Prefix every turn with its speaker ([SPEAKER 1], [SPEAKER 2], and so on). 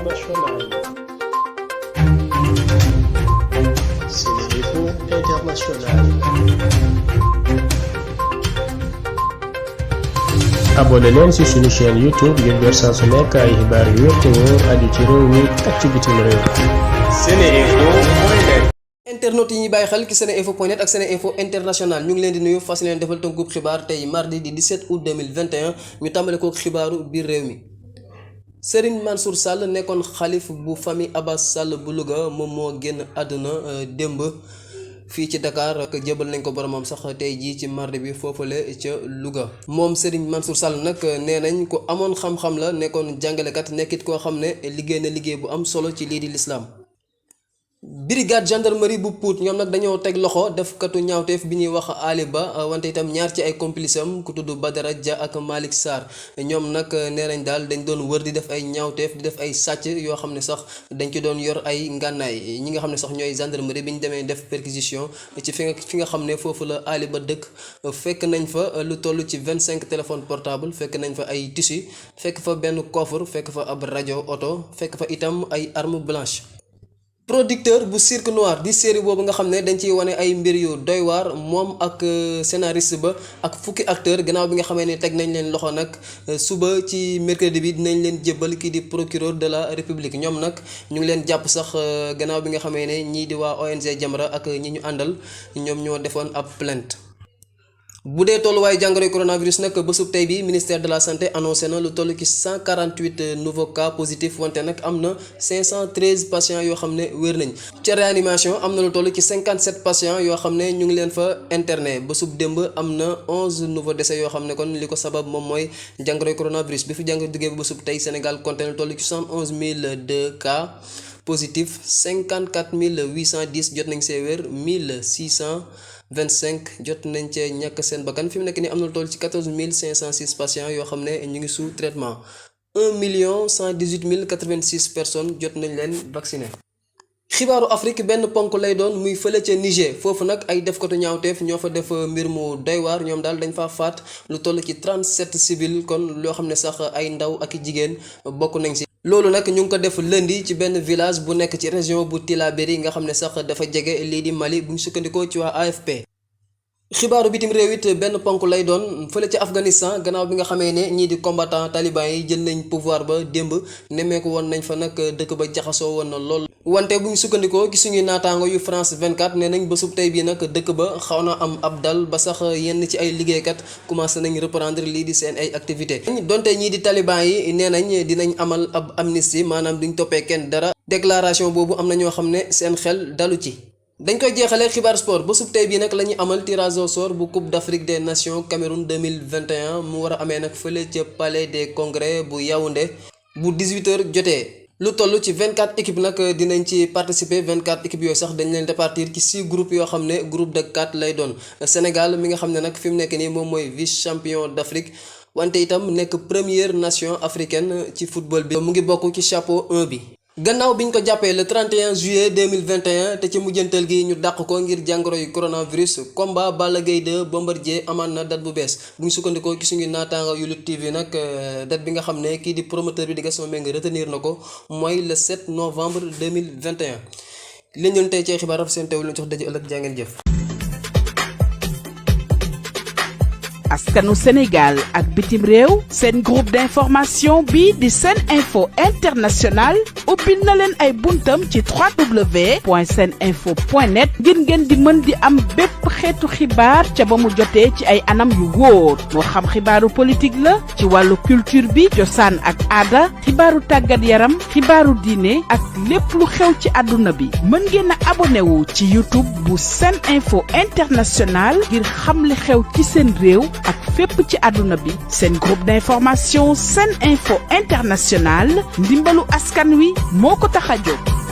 [SPEAKER 1] internationale. SeneInfo International. abonné leen ci suñu chaîne YouTube ngir jot saa su nekk ay xibaar yu wér te wóor aju ci réew mi ak ci bitim réew. SeneInfo.net.
[SPEAKER 2] internautes yi ñuy bàyyi xel ci SeneInfo.net ak SeneInfo International ñu ngi leen di nuyu fas leen defal tënkub xibaar tey mardi di 17 août 2021 ñu tàmbale ko xibaaru biir réew mi. Serigne Mansour Sall nekkoon xalif bu famille Abbas Sall bu Louga moom moo génn àdduna démb fii ci Dakar ak jébal nañ ko boromam sax tey jii ci mardi bi foofule ca Louga. moom Serigne Mansour Sall nag nee nañ ko amoon xam-xam la nekkoon jàngalekat nekkit koo xam ne liggéey na liggéey bu am solo ci lii di lislaam. brigade gendarmerie bu Pout ñoom nag dañoo teg loxo defkatu ñaawteef bi ñuy wax Ali Ba wante itam ñaar ci ay complice am ku tudd Badara Dia ak Malick Sarr ñoom nag nee nañ daal dañ doon wër di def ay ñaawteef di def ay sàcc yoo xam ne sax dañ ci doon yor ay ngànnaay ñi nga xam ne sax ñooy gendarmerie bi ñu demee def perquisition ci fi nga xam ne foofu la Ali Ba dëkk fekk nañ fa lu toll ci 25 téléphones portables fekk nañ fa ay tissus fekk fa benn coffre fekk fa ab rajo oto fekk fa itam ay armes blanches. producteur bu Cirque Noir di série boobu nga xam ne dañ ciy wane ay mbir yu doy waar moom ak scénariste ba ak fukki acteur gannaaw bi nga xamee ne teg nañ leen loxo nag suba ci mercredi bi dinañ leen jébbal kii di procureur de la république ñoom nag ñu ngi leen jàpp sax gannaaw bi nga xamee ne ñii di waa ONG Jamra ak ñi ñu àndal ñoom ñoo defoon ab plainte. bu dee tolluwaayu jàngoroy coronavirus nag bésub tey bi ministère de la santé annoncé na lu toll ci 148 nouveaux cas positifs wante nag am na 513 patients yoo xam ne wér nañ ca réanimation am na lu toll ci 57 patients yoo xam ne ñu ngi leen fa interné bésub démb am na 11 nouveaux décès yoo xam ne kon li ko sabab moom mooy jàngoroy coronavirus bi fi jàngoro duggee ba bésub tey Sénégal compté lu toll ci 71 002 cas positifs 54 810 jot nañ see wér 1625 jot nañ cee ñàkk seen bakkan fi mu nekk nii am na lu toll ci 14 506 patients yoo xam ne ñu ngi sous traitement 1 118 086 personnes jot nañ leen vacciné. xibaaru Afrique benn ponk lay doon muy fële ca Niger foofu nag ay defkatu ñaawteef ñoo fa def mbir mu doy waar ñoom daal dañ fa faat lu toll ci 37 civil kon loo xam ne sax ay ndaw ak jigéen bokk nañ si. loolu nag ñu ngi ko def lundi ci benn village bu nekk ci région bu Tillabéri nga xam ne sax dafa jege lii di Mali bu ñu sukkandikoo ci waa AFP. xibaaru bitim réew it benn ponk lay doon fële ci Afghanistan gannaaw bi nga xamee ne ñii di combattant taliban yi jël nañ pouvoir ba démb nemmeeku woon nañ fa nag dëkk ba jaxasoo woon na lool. wante bu ñu sukkandikoo ci suñuy naataango yu France 24 nee nañ bésub tey bii nag dëkk ba xaw na am ab dal ba sax yenn ci ay liggéeykat commencé nañ reprendre lii di seen ay activité donte ñii di taliban yi nee nañ dinañ amal ab amnistie maanaam duñ toppee kenn dara déclaration boobu am na ñoo xam ne seen xel dalu ci. dañ koy jeexalee xibaar sport bésub tey bii nag la ñuy amal tirage au sort bu coupe d'Afrique des nations Cameroun 2021 mu war a amee nag fële ca palais des congrès bu Yaoundé bu 18h jotee. lu toll ci 24 équipes nag dinañ ci participer 24 équipes yooyu sax dañ leen répartir ci 6 groupes yoo xam ne groupe de 4 lay doon Sénégal mi nga xam ne nag fi mu nekk nii moom mooy vice champion d'Afrique wante itam nekk première nation africaine ci football bi mu ngi bokk ci chapeau 1 bi. gannaaw bi ñu ko jàppee le 31 juillet 2021 te ci mujjantal gi ñu dàq ko ngir jàngoro yu coronavirus combat Balla Gaye 2 Bombardier amaan na date bu bees bu ñu sukkandikoo ci suñu naataanga yu Lutte TV nag date bi nga xam ne kii di promoteur bi di Gaston Mbengue retenir na ko mooy le 7 novembre 2021 li ñu tey ci xibaar seen teew lu ñu jox daje ëllëg jaa ngeen jëf.
[SPEAKER 3] askanu Sénégal ak bitim réew seen groupe d'information bi di SeneInfo International ubbil na leen ay buntam ci www.seninfo.net ngir ngeen di mën di am bépp xeetu xibaar ca ba mu jotee ci ay anam yu wóor moo xam xibaaru politique la ci wàllu culture bi cosaan ak aada xibaaru tàggat yaram xibaaru diine ak lépp lu xew ci àdduna bi mën ngeen a abonné wu ci YouTube bu SeneInfo International ngir xam li xew ci seen réew ak fépp ci àdduna bi seen groupe d'information SeneInfo International ndimbalu askan wi moo ko tax a jóg.